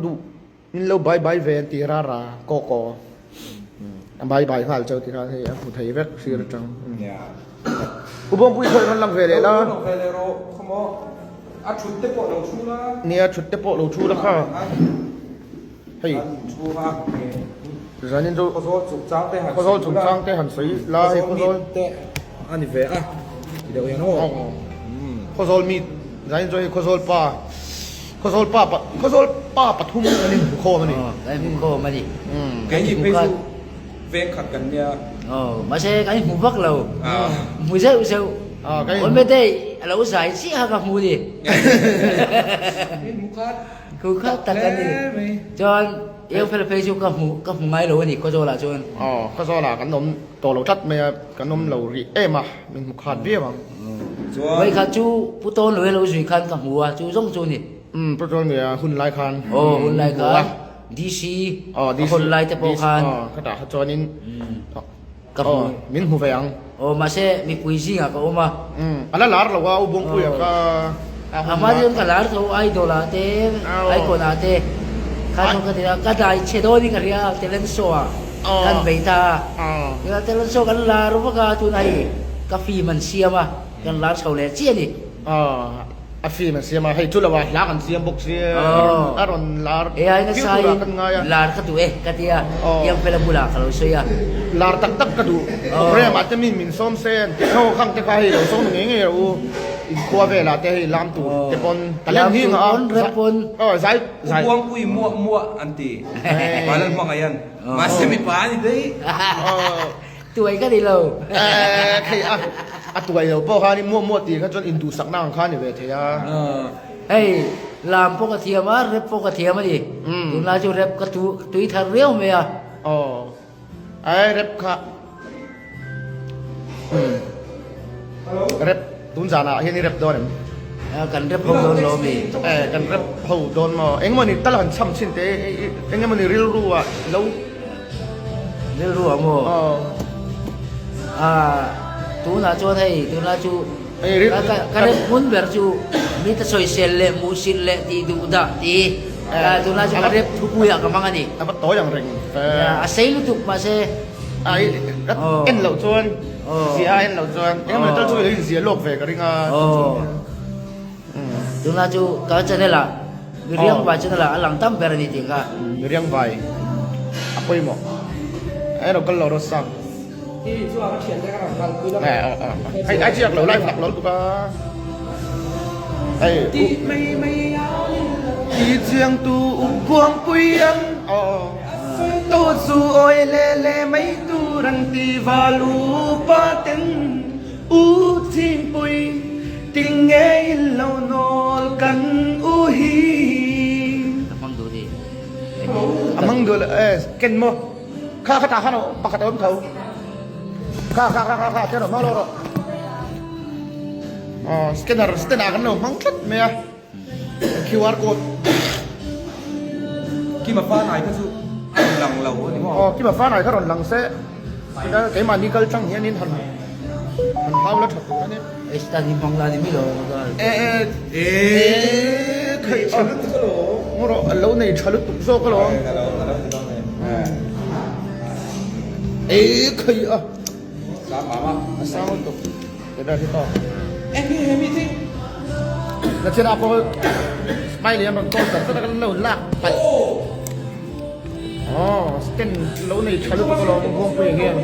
Duh min lo bai bai ve an ti rara kaw kaw a bai bai nghal cheu ti khan hei a hmu thei vek sir atang u bawngpui khawi rawn lang ve leh la nia thut te pawh lo thu la kha hei zanin chu khawzawl chungchang te han sawi la hei khawzawl ani ve a ti deuh hian aw khawzawl mi zanin chu hei khawzawl pa Khawzawl pa pa Khawzawl pa pathum an inhmu khawm a ni. Aw, kan inhmu khawm a ni. Kei ni phei chu veng khat kan nia. Aw, mahse kan inhmu vak lo. Hmu zeuh zeuh. Aw, kan inhmu. Awm te a lo zai chiah a ka hmu ni. Inhmu khat. Hmu khat tak a ni. Chuan eu fel phei chu ka hmu ka hmu ngai lo a ni Khawzawlah chuan. Aw, Khawzawlah kan awm tawh lo tlat mai a, kan awm lo rih em a, min hmu khat viau ang. Chuan. Vawikhat chu Pu Tawn Luai lo zui khan ka hmu a, chu zawng chu ni. Umm, Pu Tawn Luai a hun lai khan. Aw, hun lai khan DC a hawn lai te pawh khan. Aw, khatah kha chuanin ka hmu. Min hmu ve ang. Aw, mahse mipui zingah ka awm a. Umm, a la lar lo a, U Bawngpuia kha a hun lai. A hma chuan ka lar tho, Idol ah te, Icon ah te kha chu ka ti a, ka dai chhe dawnin ka hria a, talent show ah. Kan bei ta a, talent show kan lar vak a, tunah hei ka film an siam a, kan lar chho leh chiah a ni. A film an siam a, hei chu lo ah hla kan siam bawk sia, a rawn lar viau turah kan ngai a. Lar ka duh e ka ti a, Iangfela bulah ka lo sawi a. Lar tak tak ka duh, programme ah te min min sawm se an ti tho khang te kha hei lo sawm ngei ngei rawh u, inkhua velah te hei lam tur te pawn talent hi ngah a, zai zai. Upuangpui muah muah an ti, Vanlal hmangaih an. Mahse mipa a ni daih. Tuai ka ni lo. Khei a, a tuai lo pawh khan i muah muah tih kha chuan induhsakna ang kha a ni ve thei a. Hei, lam pawh ka thiam a, rap pawh ka thiam a ni. Tunlai chu rap ka tui thar riau mai a. Aw, ai rap kha. Rep tun zanah hian i rep dawn em? Kan rep ho dawn lo mi. Eh kan rep ho dawn maw? Engemaw ni tal han cham chhin teh engemaw ni rilru ah lo Rilru ah maw? Aw. Ah tunah chuan hei tunah chu ka rep hmun ber chu mi ta sawisel leh muhsil leh tih duh dah tih tunah chu ka rep thupui ah ka hmang a ni. A va tawi ang reng. A sei lutuk mahse Ai en loh chuan zia a en loh chuan engemaw tal chu ilo inzia lawk ve ka ring a. Tunlai chu ka channel ah Miriang vai channel ah a lang tam ber a ni tih kha. Miriang vai a pawimawh. Ai lo kal lo rawh sang. Hei ai chiak lo live lak lo lutuk a. Hei Ti chiang tu u buang pui ang aw. Tu chu awi le le mai tur an ti val upa ten u Chhingpui ti ngei lo nawl kan u hi. Ka hmang duh ni. A hmang duh lo e ken maw kha kha tah khan pakhat a awm tho kha kha kha kha kha chen rawh hmang lo rawh aw scanner scanner kan lo hmang tlat mai a. QR code. Kima fa nai kha chu a rawn lang lo a ni maw? Aw, Kima fa nai kha rawn lang se. Tina keimahni kal chang hianin han han hau la tha tur a ni. Esta ni hmang la ni mi lo E e e khai a ngawrh a lo nei tha lutuk zawk alawm. E khai a. Sang mam a. A sang lutuk. Te ber hi tawk. Eng hi he mi thing? Na chin ah pawh smiley an rawn call tar tar a kan lo lak palh. Aw stand lo nei tha lutuk alawm Buangpuia hian.